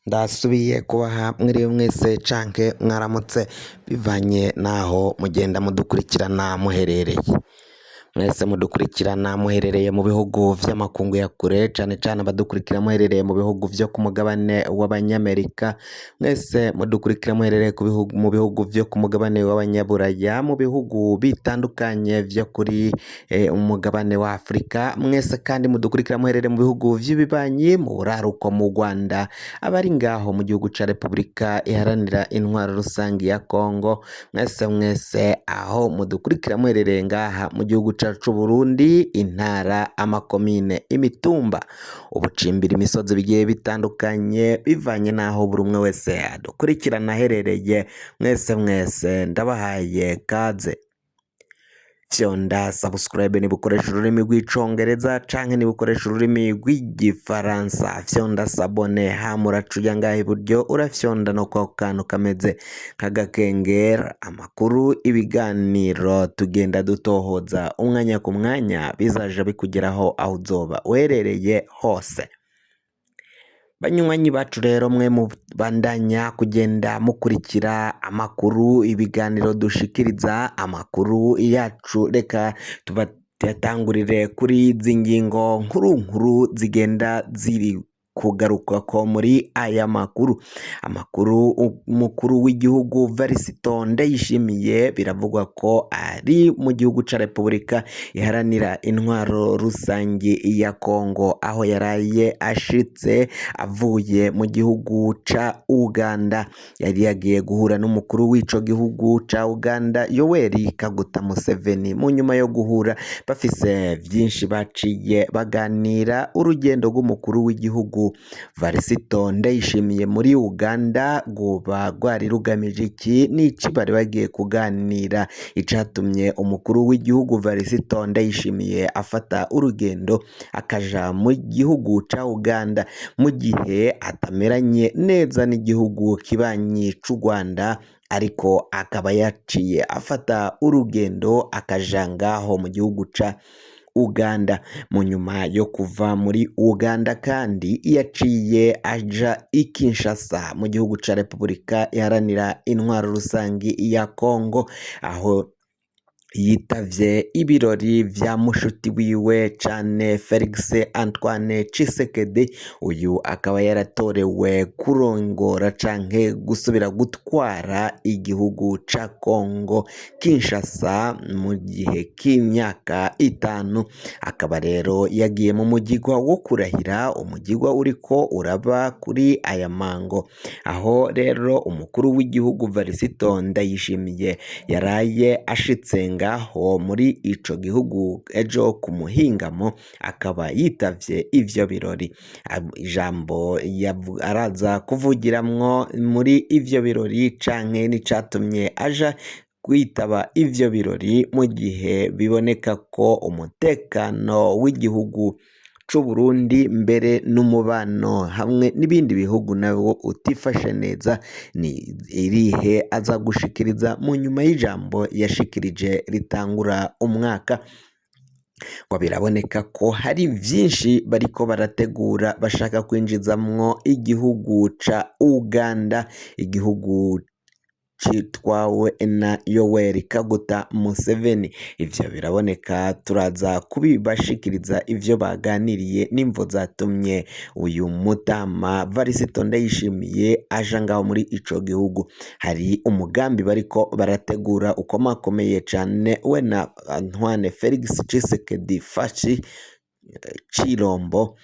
Ndasubiye kubaha mwiriwe mwese canke mwaramutse bivanye n'aho mugenda mudukurikirana muherereye. Mwese mudukurikirana muherereye mu bihugu vy'amakungu ya kure, cane cane abadukurikira muherereye mu bihugu vyo ku mugabane w'abanyamerika, mwese mudukurikira muherereye ku bihugu, mu bihugu vyo ku mugabane w'abanyaburaya, mu bihugu bitandukanye vyo kuri umugabane wa Afrika, mwese kandi mudukurikira muherereye mu bihugu vy'ibibanyi, mu buraruko mu Rwanda, abari ngaho mu gihugu ca Repubulika Iharanira Intwaro Rusangi ya Kongo, mwese mwese aho mudukurikira muherereye ngaha mu gihugu cacu c'Uburundi, intara, amakomine, imitumba, ubucimbira, imisozi bigiye bitandukanye, bivanye n'aho buri umwe wese adukurikirana aherereye, mwese mwese ndabahaye kaze. Fyonda subscribe niba ukoresha ururimi rw'icongereza canke niba ukoresha ururimi rw'igifaransa, fyonda s'abonner, hama uraca uja ngaha iburyo urafyonda no kwako kantu kameze nk'agakengera. Amakuru, ibiganiro tugenda dutohoza umwanya ku mwanya bizaja bikugeraho aho uzoba uherereye hose. Banywanyi bacu rero, mwe mubandanya kugenda mukurikira amakuru, ibiganiro dushikiriza, amakuru yacu, reka tubatangurire kuri izi ngingo nkuru nkuru zigenda ziri kugarukako muri aya makuru. Amakuru, umukuru w'igihugu Varisito Ndayishimiye biravugwa ko ari mu gihugu ca Repubulika Iharanira Intwaro Rusangi ya Kongo, aho yaraye ashitse avuye mu gihugu ca Uganda. Yari yagiye guhura n'umukuru w'ico gihugu ca Uganda, Yoweri Kaguta Museveni. Mu nyuma yo guhura bafise vyinshi baciye baganira. Urugendo rw'umukuru w'igihugu Varisito Ndayishimiye muri Uganda rwoba rwari rugamije iki? N'iki bari bagiye kuganira? Icatumye umukuru w'igihugu Varisito Ndayishimiye afata urugendo akaja mu gihugu ca Uganda mu gihe atameranye neza n'igihugu kibanyi c'u Rwanda, ariko akaba yaciye afata urugendo akaja ngaho mu gihugu ca Uganda. Mu nyuma yo kuva muri Uganda kandi yaciye aja i Kinshasa mu gihugu ca Repubulika Iharanira Intwaro Rusangi ya Kongo, aho yitavye ibirori vya mushuti wiwe cane Felix Antoine Tshisekedi. Uyu akaba yaratorewe kurongora canke gusubira gutwara igihugu ca Kongo Kinshasa mu gihe k'imyaka 5. Akaba rero yagiye mu mugigwa wo kurahira, umugigwa uriko uraba kuri aya mango, aho rero umukuru w'igihugu Varisito Ndayishimiye yaraye ashitse ngaho muri ico gihugu ejo ku muhingamo, akaba yitavye ivyo birori. Ijambo araza kuvugiramwo muri ivyo birori canke n'icatumye aja kwitaba ivyo birori mu gihe biboneka ko umutekano w'igihugu c'Uburundi mbere n'umubano hamwe n'ibindi bihugu nawo utifashe neza, ni irihe aza gushikiriza mu nyuma y'ijambo yashikirije ritangura umwaka? Ngo biraboneka ko hari vyinshi bariko barategura, bashaka kwinjizamwo igihugu ca Uganda, igihugu citwawe na Yoweri Kaguta Museveni. Ivyo biraboneka, turaza kubibashikiriza ivyo baganiriye n'imvo zatumye uyu mutama Varisito Ndayishimiye aja ngaho muri ico gihugu. Hari umugambi bariko barategura ukomakomeye cane, we na Antoine Felix Tshisekedi Fashi Chilombo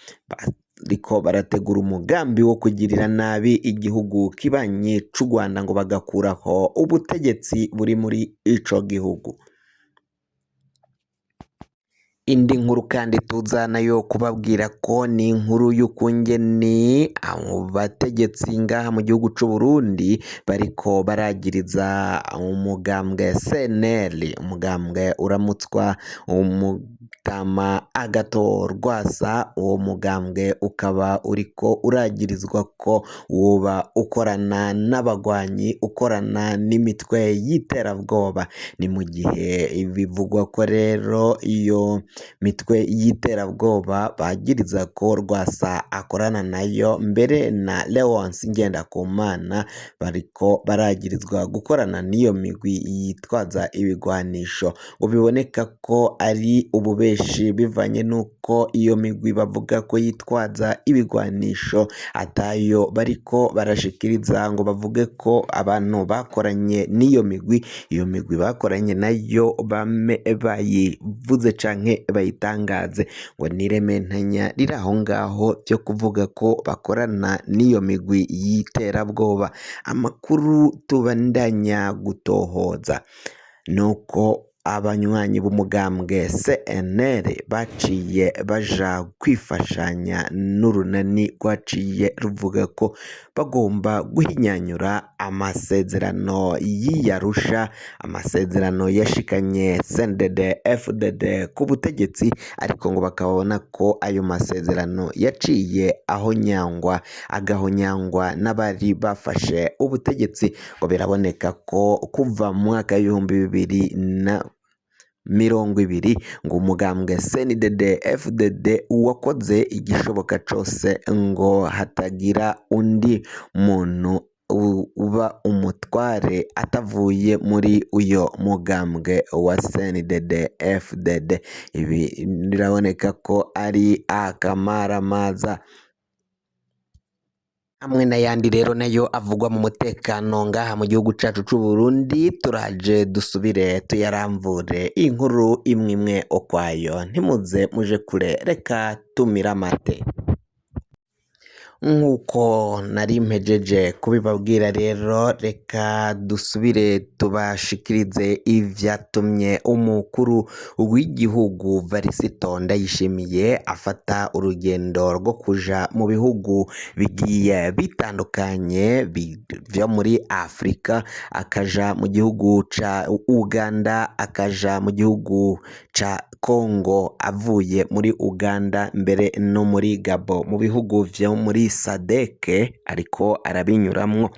bariko barategura umugambi wo kugirira nabi igihugu kibanyi c'u Rwanda, ngo bagakuraho ubutegetsi buri muri ico gihugu. Indi nkuru kandi tuza nayo kubabwira ko ni inkuru y'ukungene abo bategetsi ngaha mu gihugu c'u Burundi bariko baragiriza umugambwe CNL, umugambwe uramutswa. Tama Agathon Rwasa. Uwo mugambwe ukaba uriko uragirizwa ko woba ukorana n'abagwanyi, ukorana n'imitwe y'iterabwoba. Ni mu gihe bivugwa ko rero iyo mitwe y'iterabwoba bagiriza ko Rwasa akorana nayo, mbere na Leonce Ngendakumana bariko baragirizwa gukorana n'iyo migwi yitwaza ibigwanisho. Ngo biboneka ko ari ububeshi bivanye n'uko iyo migwi bavuga ko yitwaza ibigwanisho atayo bariko barashikiriza, ngo bavuge ko abantu bakoranye n'iyo migwi, iyo migwi bakoranye nayo bame bayivuze canke bayitangaze. Ngo n'irementanya riri aho ngaho vyo kuvuga ko bakorana n'iyo migwi y'iterabwoba. Amakuru tubandanya gutohoza nuko abanywanyi b'umugambwe CNL baciye baja kwifashanya n'urunani rwaciye ruvuga ko bagomba guhinyanyura amasezerano y'Iyarusha, amasezerano yashikanye CNDD FDD ku butegetsi, ariko ngo bakabona ko ayo masezerano yaciye ahonyangwa, agahonyangwa n'abari bafashe ubutegetsi. Ngo biraboneka ko kuva mu mwaka w'2020 ngo umugambwe CNDD FDD wakoze igishoboka cose ngo hatagira undi muntu uba umutware atavuye muri uyo mugambwe wa CNDD FDD. Ibi biraboneka ko ari akamaramaza. Amwe n'ayandi rero nayo avugwa mu mutekano ngaha mu gihugu cacu c'u Burundi, turaje dusubire tuyaramvure inkuru imwe imwe ukwayo. Ntimuze muje kure, reka tumire amate. Nk'uko nari mpejeje kubibabwira rero, reka dusubire tubashikirize ivyatumye umukuru w'igihugu Varisito Ndayishimiye afata urugendo rwo kuja mu bihugu bigiye bitandukanye vyo muri Afrika, akaja mu gihugu ca Uganda, akaja mu gihugu ca Congo, avuye muri Uganda mbere no muri Gabo, mu bihugu vyo muri Sadeke ariko arabinyuramwo.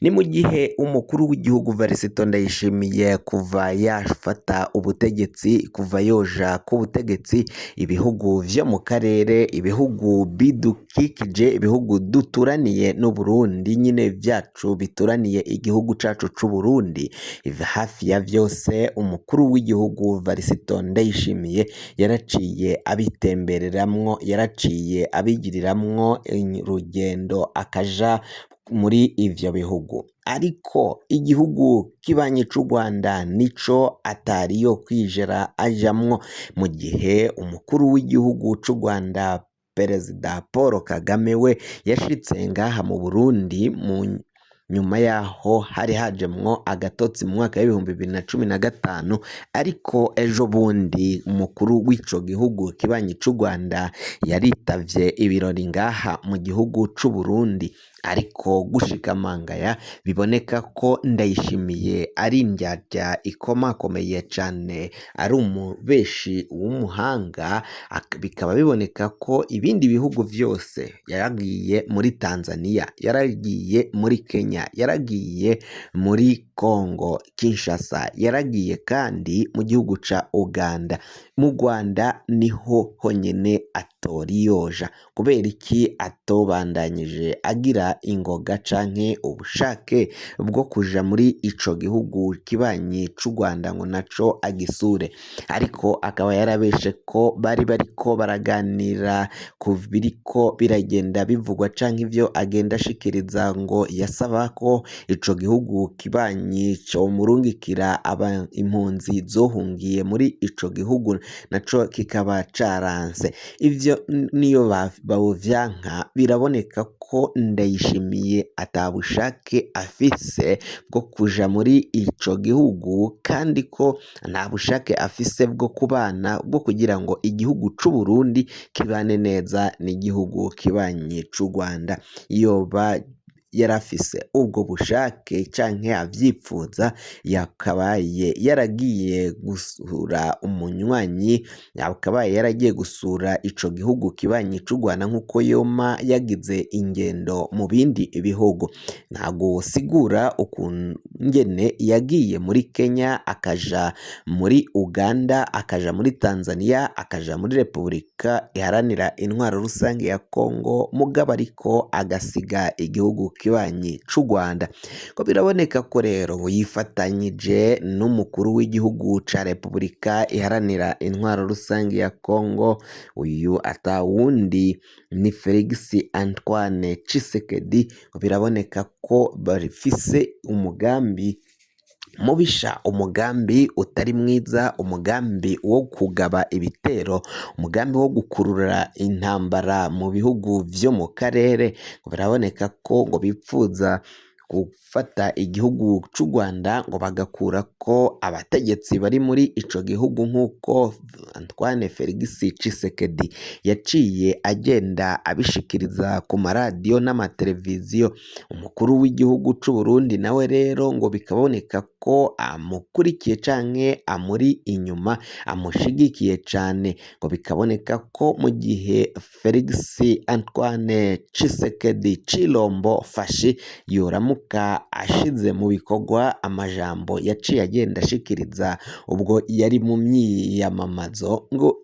Ni mu gihe umukuru w'igihugu Varisito Ndayishimiye kuva yafata ubutegetsi, kuva yoja ku butegetsi, ibihugu vyo mu karere, ibihugu bidukikije, ibihugu duturaniye n'Uburundi nyine vyacu bituraniye igihugu cacu c'Uburundi, hafi ya vyose umukuru w'igihugu Varisito Ndayishimiye yaraciye abitembereramwo, yaraciye abigiriramwo urugendo akaja muri ivyo bihugu. Ariko igihugu kibanyi c'u Rwanda nico atari yo kwijera ajamwo, mu gihe umukuru w'igihugu c'u Rwanda Perezida Paul Kagame we yashitse ngaha mu Burundi mu nyuma yaho hari hajemwo agatotsi mu mwaka w'2015, ariko ejo bundi umukuru w'ico gihugu kibanyi c'u Rwanda yaritavye ibirori ngaha mu gihugu c'u Burundi. Ariko gushika mangaya biboneka ko Ndayishimiye ari indyarya ikomakomeye cane, ari umubeshi w'umuhanga. Bikaba biboneka ko ibindi bihugu vyose yaragiye muri Tanzania, yaragiye muri Kenya, yaragiye muri Congo Kinshasa, yaragiye kandi mu gihugu ca Uganda. Mu Rwanda niho honyene atoriyoja. Kubera iki atobandanyije agira ingoga canke ubushake bwo kuja muri ico gihugu kibanyi c'u Rwanda ngo naco agisure? Ariko akaba yarabeshe ko bari bariko baraganira ku biriko biragenda bivugwa canke ivyo agenda ashikiriza, ngo yasaba ko ico gihugu kibanyi comurungikira impunzi zohungiye muri ico gihugu, naco kikaba caranse. Ivyo niyo bawuvyanka, biraboneka ko Ndayishimiye atabushake afise bwo kuja muri ico gihugu, kandi ko nta bushake afise bwo kubana, bwo kugira ngo igihugu c'u Burundi kibane neza n'igihugu kibanyi c'u Rwanda. Yoba yarafise ubwo bushake canke avyipfuza yakabaye yaragiye gusura umunywanyi, yakabaye yaragiye gusura ico gihugu kibanyi c'u Rwanda nk'uko yoma yagize ingendo mu bindi bihugu. Ntago sigura ukungene yagiye muri Kenya, akaja muri Uganda, akaja muri Tanzania, akaja muri Repubulika Iharanira Intwaro Rusange ya Kongo, mugabo ariko agasiga igihugu kibanyi c'u Rwanda. Ko biraboneka ko rero yifatanyije n'umukuru w'igihugu ca Repubulika Iharanira Intwaro Rusange ya Kongo, uyu atawundi ni Felix Antoine Tshisekedi. Biraboneka ko bafise umugambi mubisha, umugambi utari mwiza, umugambi wo kugaba ibitero, umugambi wo gukurura intambara mu bihugu vyo mu karere. Biraboneka ko ngo bipfuza gufata igihugu c'u Rwanda ngo bagakurako abategetsi bari muri ico gihugu, nk'uko Antoine Felix Tshisekedi yaciye agenda abishikiriza ku maradiyo n'amateleviziyo. Umukuru w'igihugu c'u Burundi nawe rero ngo bikaboneka ko amukurikiye canke amuri inyuma, amushigikiye cane. Ngo bikaboneka ko mu gihe Felix Antoine Tshisekedi Tshilombo Fashi yoramuka ashize mu bikorwa amajambo yaciye agenda ashikiriza ubwo yari mu myiyamamazo, ngo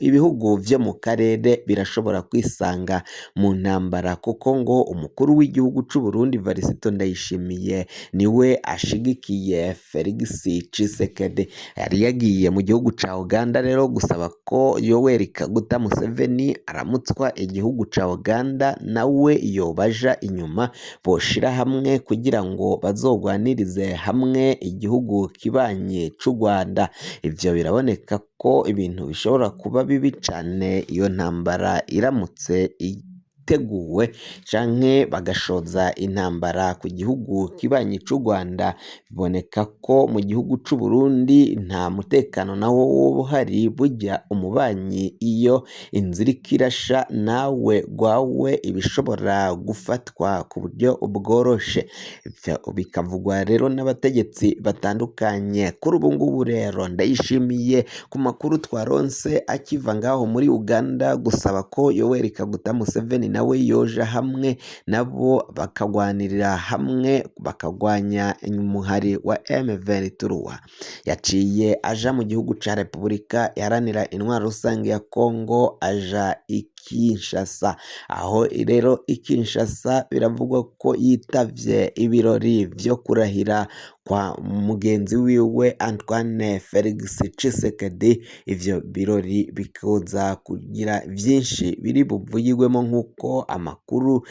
ibihugu vyo mu karere birashobora kwisanga mu ntambara, kuko ngo umukuru w'igihugu c'u Burundi Varisito Ndayishimiye niwe ashigikiye Felix Tshisekedi. Yari yagiye mu gihugu ca Uganda rero gusaba ko Yoweri Kaguta Museveni aramutswa igihugu ca Uganda, nawe yobaja inyuma boshira hamwe kugira ngo bazogwanirize hamwe igihugu kibanye c'u Rwanda. Ivyo biraboneka ko ibintu bishobora kuba bibi cane iyo ntambara iramutse iteguwe canke bagashoza intambara ku gihugu kibanyi c'u Rwanda. Biboneka ko mu gihugu c'u Burundi nta mutekano nawo woba uhari. Burya umubanyi iyo inzira ikirasha nawe gwawe ibishobora gufatwa ku buryo bworoshe. Ivyo bikavugwa rero n'abategetsi batandukanye. Kuri ubu ngubu rero Ndayishimiye ku makuru twaronse akiva ngaho muri Uganda gusaba ko Yoweri Kaguta Museveni nawe yoja hamwe nabo bakagwanirira hamwe bakagwanya umuhari wa M23. Yaciye aja mu gihugu ca Repubulika Iharanira Intwaro Rusange ya Kongo, aja i Kinshasa. Aho rero i Kinshasa biravugwa ko yitavye ibirori vyo kurahira kwa mugenzi wiwe Antoine Felix Tshisekedi. Ivyo birori bikoza kugira vyinshi biri buvugirwemo, nk'uko amakuru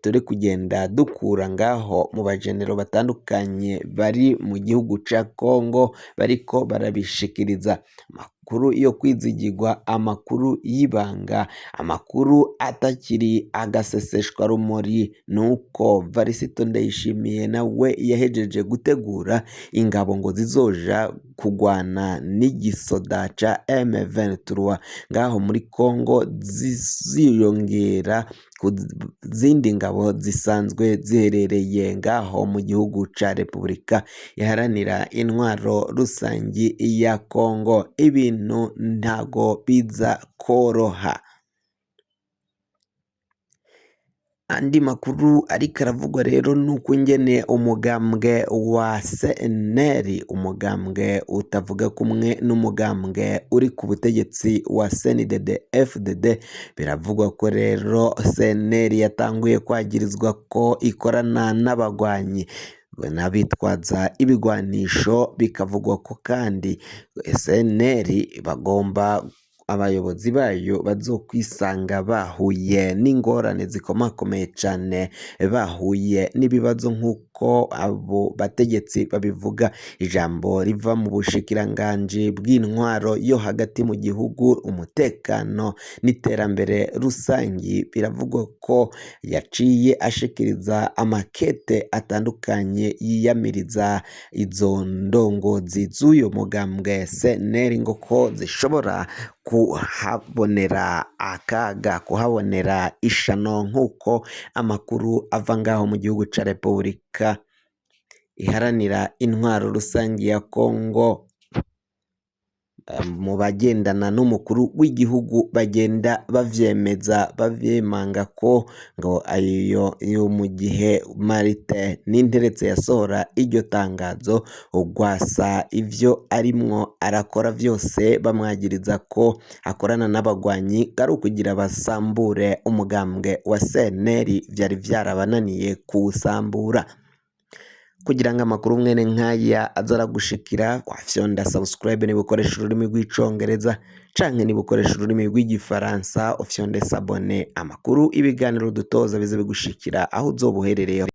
turi kugenda dukura ngaho mu bajenero batandukanye bari mu gihugu ca Kongo bariko barabishikiriza. Amakuru yo kwizigirwa, amakuru y'ibanga, amakuru atakiri agaseseshwa rumuri, nuko Varisito Ndayishimiye nawe yahejeje gutegura ingabo ngo zizoja kugwana n'igisoda ca M23 ngaho muri Kongo, ziyongera ku zindi ngabo zisanzwe ziherereye ngaho mu gihugu ca Repubulika Iharanira Intwaro Rusangi ya Kongo. Ibintu ntago biza koroha. Andi makuru ariko aravugwa rero nuko ingene umugambwe wa CNL, umugambwe utavuga kumwe n'umugambwe uri ku butegetsi wa CNDD FDD, biravugwa ko rero CNL yatanguye kwagirizwa ko ikorana n'abagwanyi n'abitwaza ibigwanisho. Bikavugwa ko kandi CNL bagomba abayobozi bayo bazokwisanga bahuye n'ingorane zikomakomeye cane, bahuye n'ibibazo nk'uko Nk'uko abo bategetsi babivuga, ijambo riva mu bushikiranganji bw'intwaro yo hagati mu gihugu, umutekano n'iterambere rusangi, biravugwa ko yaciye ashikiriza amakete atandukanye yiyamiriza izo ndongozi z'uyu mugambwe CNL, ngo ko zishobora kuhabonera akaga, kuhabonera ishano, nk'uko amakuru ava ngaho mu gihugu ca Repubulika Iharanira Intwaro Rusangi ya Kongo, mu bagendana n'umukuru w'igihugu bagenda bavyemeza, bavyemanga ko ngo ayo yo mu gihe Martin Ninteretse yasohora iryo tangazo, Rwasa ivyo arimwo arakora vyose bamwagiriza ko akorana n'abagwanyi ari ukugira basambure umugambwe wa CNL, vyari vyarabananiye kuwusambura. Kugira ngo amakuru mwene nk'aya aza aragushikira, wafyonda subscribe niba ukoresha ururimi rw'Icongereza, canke niba ukoresha ururimi rw'Igifaransa ufyonde s'abonner. Amakuru, ibiganiro dutoza bize bigushikira aho uzoba uherereye.